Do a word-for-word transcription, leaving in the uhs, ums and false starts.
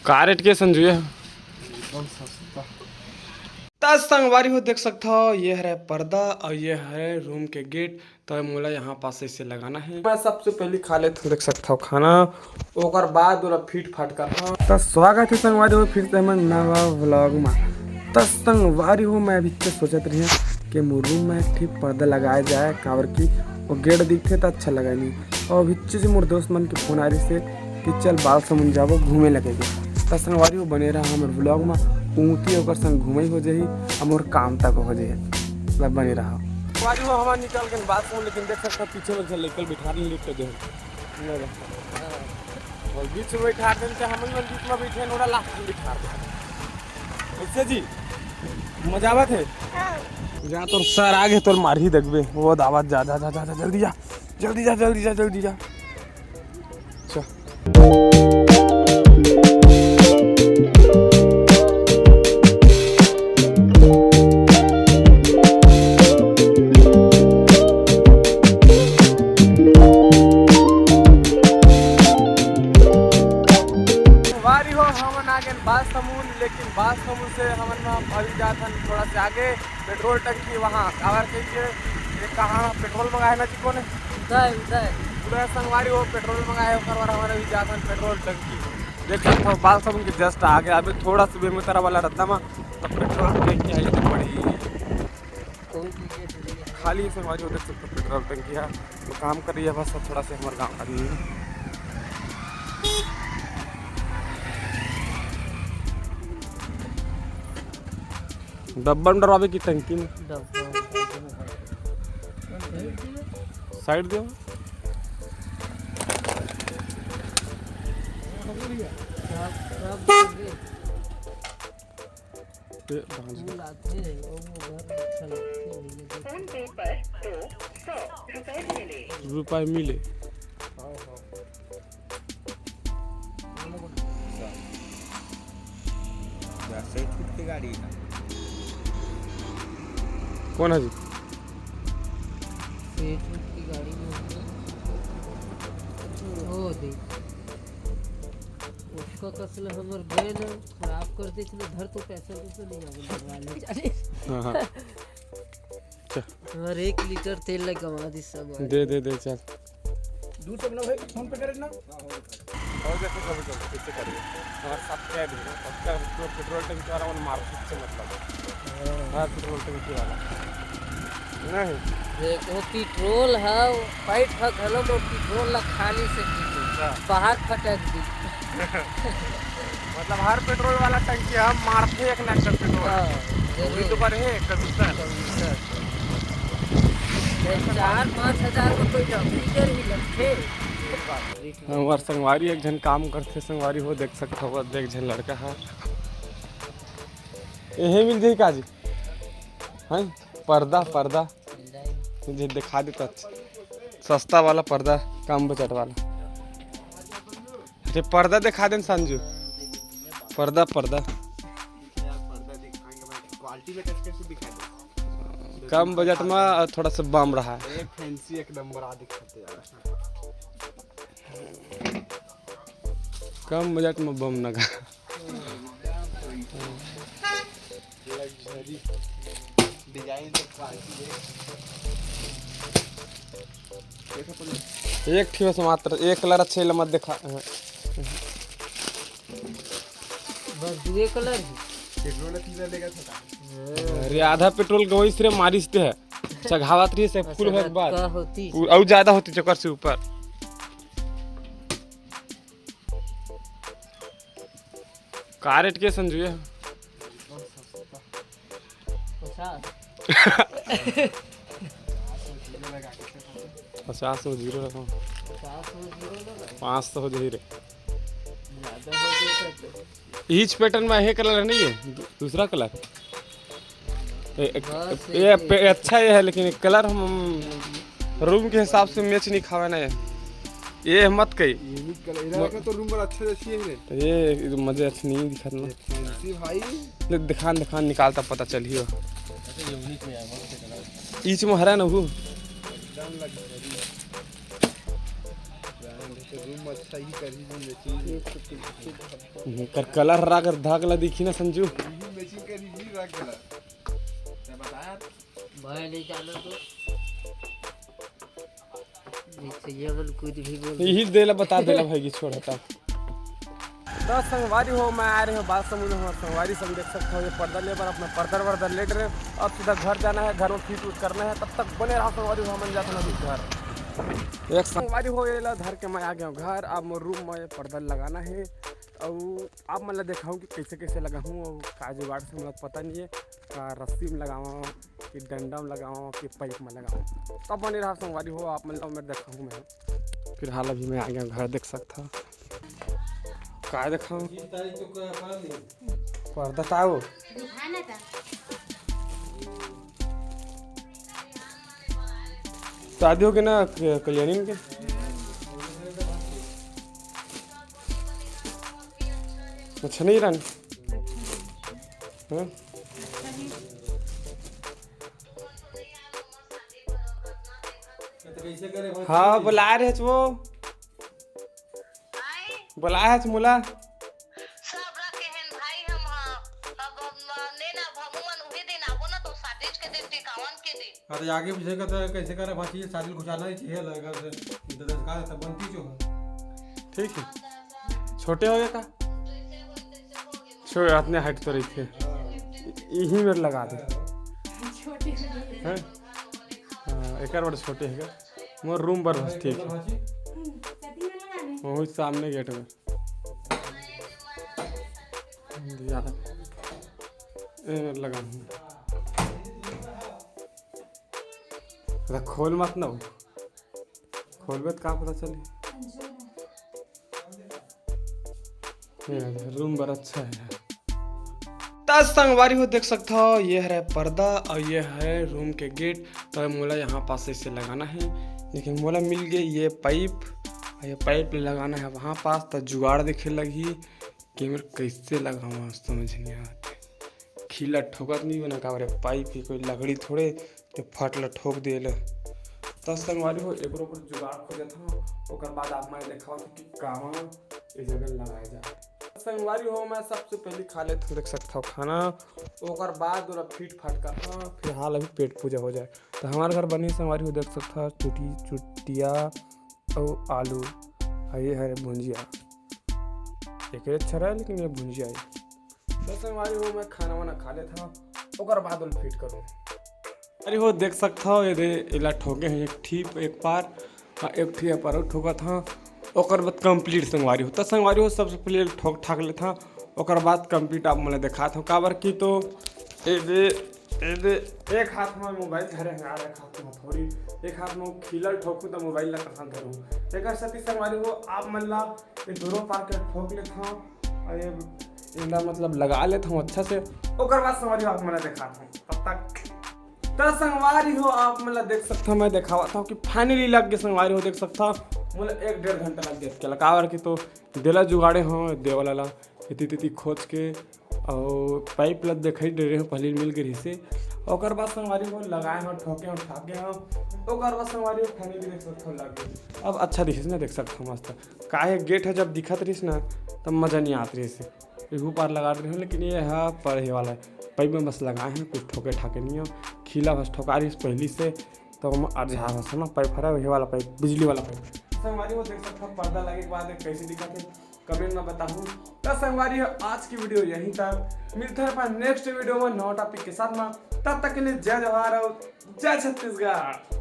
का रेट के संजू ये? एकदम सस्ता। त संगवारी हो, देख सकत हो, ये हरे पर्दा और ये हरे रूम के गेट। तो मोला यहाँ पास ऐसे लगाना है। मैं सबसे पहले खा लेत हूँ, देख सकत हो, खाना, ओकर बाद ओला फिट फाट करना। तो स्वागत है संगवारी हो फिर से हमर नवा व्लॉग में। तो संगवारी हो, मैं अभी तो सोचत रही कि मोर रूम में एक ठे पर्दा लगाया जाए, काबर कि वो गेट दिखथे तो अच्छा लगा नहीं। और अभी से मोर दोस्त मन के फोन आ रही से कि चल बालसमुंद जाबो घूमे लगे के। त संगवारी हो बने रहा हमर व्लॉग में, ऊँती ओकर संग घूमे हो जाही, हमर काम तक हो जाही। मतलब बने रहा। संगवारी हो, हमन निकल गए बालसमुंद, लेकिन देख सकत हो पीछे में एक झन लइका ल बिठा ले, लिफ्ट दे। और बीच में बैठा देन ते हमन मन बीच में बैठे, नोरा लास्ट में बिठा दे। कैसे जी? मजा आवत है? हाँ। जा तोर सर आगे तोर मारही देखबे। वो दावत जा, जा, जा, जा, जा, जल्दी जा। जल्दी जा, जल्दी जा, जल्दी जा। अच्छा। संगवारी हो, हमन आ गए बालसमुंद, लेकिन बालसमुंद से हमन अभी जात हन थोड़ा से आगे पेट्रोल टंकी वहाँ। काबर कहिके ये कहाँ पेट्रोल मंगाए ना जी, कौन है? उदय, उदय। उदय संगवारी हो पेट्रोल मंगाए, ओकर बर हमन अभी जात हन पेट्रोल टंकी। देख सकत हो बालसमुंद के जस्ट आगे, अभी थोड़ा सा बेमेतरा वाला रद्दा मा तो पेट्रोल टंकी आई तो पड़ी। खाली संगवारी हो देख सकत हो पेट्रोल टंकी है, तो काम कर रही है बस थोड़ा से हमर गाँव आदमी। डब्बा में डरवाबे कि टंकी में? डब्बा में। साइड दे। ए, बांध दे। वो लाते हैं, वो, वो घर अच्छा लगते हैं, ये देखो। फोन पे पर दो सौ रुपए मिले। रुपए मिले। हाँ, हाँ। अच्छा। या सेठ उठ के गाड़ी है। कौन है जी? सेठ उठ की गाड़ी में होते हैं। ओ देख। उसका कसल हमर गए ना, खराब कर दे, इसलिए धर तो पैसा तो नहीं आवे, लगवा ले। हाँ, हाँ। चल। हमर एक लीटर तेल लग गवा दिस सब। दे, दे, दे, चल। दू सौ ना भाई, फोन पे करे ना। और जैसे कभी कभी किससे करिए? हमारे साथ क्या है भैया? सबका जो पेट्रोल टंकी वाला, उन्हें मार्केट से मतलब है। हाँ। हर पेट्रोल टंकी वाला। नहीं। देखो, पेट्रोल है, पाइप है घलो, वो पेट्रोल ला खाली से पीते। हाँ। बाहर फटक दी। मतलब, हर पेट्रोल वाला टंकी हम मारथे एक ना एक पेट्रोल। हाँ, कभी जरूर। तो करे, कभी सर। कभी सर। ये चार पाँच हजार में कोई डबरी कर ही लगथे। हमार संगवारी एक झन काम करथे, संगवारी हो देख सकत हो, देख झन लड़का है। यही मिल जाही का जी? हैं? पर्दा, पर्दा। मिल जाही। मुझे दिखा देता। सस्ता वाला पर्दा, कम बजट वाला। अरे पर्दा दिखा देन संजू। पर्दा, पर्दा। यार, पर्दा दिखाएंगे भाई, क्वालिटी में कैसे, कैसे दिखा दे? कम बजट में और थोड़ा सा बम रहा है। एक फैंसी, एक नंबर आ दिखाते यार। कम बजट में बम नगा। लग्जरी डिजाइन तो क्वालिटी है। देखो तो एक ठे बस मात्र, एक कलर अच्छे ल मत देखा। बस दुए कलर ही। पेट्रोल तीन लेगा था। अरे आधा पेट्रोल गवई सिरे मारिस ते है। चघावत रही से फुल होए के बाद। का होती? पू-, अउ ज्यादा होती चक्कर से ऊपर। का रेट के संजू ये? पचास। पचास हो जीरो रखो। पचास हो जीरो रखो। पाँच सौ हो जाही रे। ज्यादा हो गई तो। इच पैटर्न में हे कलर है नहीं ये? दू-, दूसरा कलर। ए, एक, बस ये एक पे-, अच्छा ये है, लेकिन कलर हम रूम के हिसाब से मैच नहीं खावे ना ये। ये मत कही। यूनिक कलर, इधर म- का तो रूम पर अच्छा जैसी है रे। ये, ये तो मजे अच्छे नहीं दिखत ना। फैंसी भाई। ले दिखान, दिखान निकालता पता चलियो। अच्छा, यूनिक में है, मस्त है कलर। ईच में हरा ना वो। एकदम लग्जरी। ब्रांड। रूम अच्छा ही करही जी, मैचिंग। हम्म, कर कलर हरा कर धाक ला दिखी ना संजू। यही मैचिंग करही जी, रख कलर। मैं बताया। भाई नहीं चालो तो। देख से ये बोल, कुछ भी बोल। यही देला बता देला भाई की छोड़ हटा। तो संगवारी हो, मैं आ रहे हो बात समूह में, संगवारी सब देख सकते हो, ये पर्दा ले बर अपना पर्दा वर्दा लेट रहे। अब सीधा घर जाना है, घर में फिट उट करना है, तब तक बने रहो संगवारी हो, हमन जाते हैं अभी घर। एक संगवारी हो, ये ला धर के मैं आ गया हूँ घर। अब मोर रूम में ये पर्दा लगाना है, और आप मन ला देखाऊँ कि कैसे कैसे लगाऊँ, और का जुगाड़ से, मतलब पता नहीं है, का रस्सी में लगाऊँ कि डंडा में लगाऊँ कि पाइप में लगाऊँ। तब बने रहा संगवारी हो, आप मन ला मैं देखाऊँ मैं। फिलहाल अभी मैं आ गया घर, देख सकता हूँ। काय देखाऊँ? पर्दा ताओ। शादी हो गई ना क-, कल्याणी के? अच्छा नहीं रानी? हाँ? हाँ, बुलाए रहे वो। आए? बुलाए है मोला। सब रखे हैं भाई हम, हाँ। अब हम, ने ना, भगवान उही दिन आबो ना, तो शादी के दिन, टिकावन के दिन। अरे आगे पीछे का तो कैसे करे भांची, शादी घुसाना ही चाहिए लगा से। दस का सब बनती जो है। ठीक है। छोटे हो गए का? छोटे, इतने हाइट तो रही थे। यही मेरे लगा दे। छोटे हो गए। हैं? हाँ, एक बार छोटे है। मोर रूम पर बस ठीक है। वही सामने गेट में। यार, ए, लगा हूँ। अरे खोल मत ना हो। खोलबे तो का पता चली। ये रूम बड़ा अच्छा है। त संगवारी हो देख सकता हो, ये हरे पर्दा और ये है रूम के गेट। तो मोला यहाँ पास इसे लगाना है, लेकिन मोला मिल गए ये पाइप, और ये पाइप लगाना है वहाँ पास। तो जुगाड़ देखे लगी कि मेरे कैसे लगावा, समझ नहीं आते। खीला ठोकत नहीं बना का रे, पाइप ही कोई लकड़ी थोड़े जो फट ल ठोक दे ले। त संगवारी हो, एकरो पर जुगाड़ खोजत हूँ, ओकर बाद आप मैं देखावत हूँ कि कामा इस जगह लगाए जाए। संगवारी हो, मैं सबसे पहले खा लेत हूँ, देख सकता हो खाना, ओकर बाद ओला फिट फाट करता हूँ। फिलहाल अभी पेट पूजा हो जाए। तो हमारे घर बनी संगवारी हो, देख सकता हो चुटी चुटिया और आलू, और ये है भुंजिया। एक अच्छा रहा लेकिन ये भुंजिया है। तो संगवारी हो, मैं खाना वाना खा लेता हूँ, ओकर बाद ओला फिट करूँ। अरे हो देख सकता हो, ये दे एला ठोके हैं एक ठी एक पार, हाँ, एक ठी पर ठोका था, ओकर बाद कंप्लीट संगवारी हो। तो संगवारी हो, सबसे पहले ठोक ठाक लेता, ओकर बाद कंप्लीट आप मन ला देखात हूँ। काबर की तो ए दे, ए दे, एक हाथ में मोबाइल धरे हैं, एक हाथ में थोड़ी, एक हाथ में खीला ल ठोकूँ तो मोबाइल ला कहाँ धरूँ। एक सेती संगवारी हो, आप मन ला ये दोनों पार के ठोक लेता हूँ। अरे, इनका मतलब लगा लेता हूँ अच्छा से, ओकर बाद संगवारी हो आप मन ला देखाता हूँ। तब तक त संगवारी हो, आप मन ला देख सकता हूँ, मैं देखावत हूँ कि फाइनली लग गए संगवारी हो, देख सकता हूँ। मोला एक डेढ़ घंटा लग गया, काबर कि तो देला जुगाड़े हो, देवला ला इति तिति खोज के, और पाइप ला देखे डरे हो, पहले मिल गए से। ओकर बाद संगवारी हो लगाए हो, ठोके हो, ठाके हो, ओकर बाद संगवारी हो फाइनली देख सकता हूँ लग गए। अब अच्छा दिखिस ना, देख सकता हूँ मस्त। काहे गेट है जब दिखत रहिस ना, तब मजा नहीं आत रहिस। एहू पार लगा रहे हो, लेकिन ये है पढ़े वाला है। पाइप में बस लगाए हैं, कुछ ठोके ठाके नहीं हो। खीला बस ठोका रहिस पहली से, तो हम अर्झा बस है ना पाइप हरा, वही वाला पाइप, बिजली वाला पाइप। संगवारी हो देख सकता हो, पर्दा लगे के बाद कैसे दिखत है, कमेंट में बताहू। तो संगवारी हो, आज की वीडियो यहीं तक। मिलते हैं अपन नेक्स्ट वीडियो में नवा टॉपिक के साथ में। तब तक के लिए जय जोहार और जय छत्तीसगढ़।